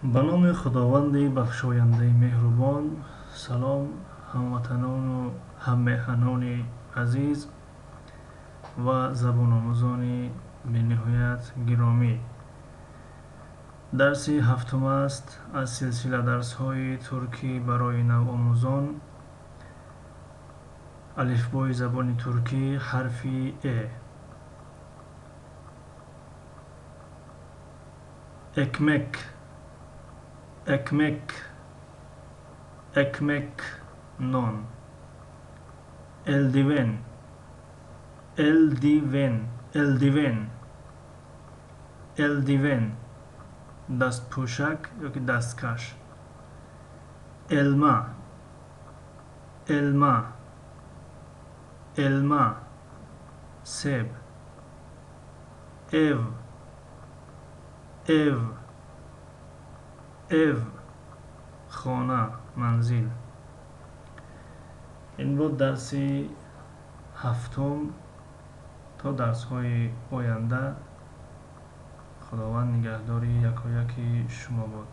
Ба номи Худованди бахшояндаи меҳрубон. Салом, ҳамватанону ҳаммеҳанони азиз ва забономӯзони бениҳоят гиромӣ. Дарси ҳафтум аст аз силсила дарсҳои туркӣ барои навомӯзон. Алифбои забони туркӣ, ҳарфи э. Ekmek, ekmek, ekmek, нон. Eldiven, eldiven, eldiven, eldiven, дастпӯшак ёки дасткаш. Elma, elma, elma, себ. Ev, ev, ev, хона, манзил. Ин буд дарси ҳафтум. То дарсҳои оянда Худованд нигаҳдори якояки шумо бод.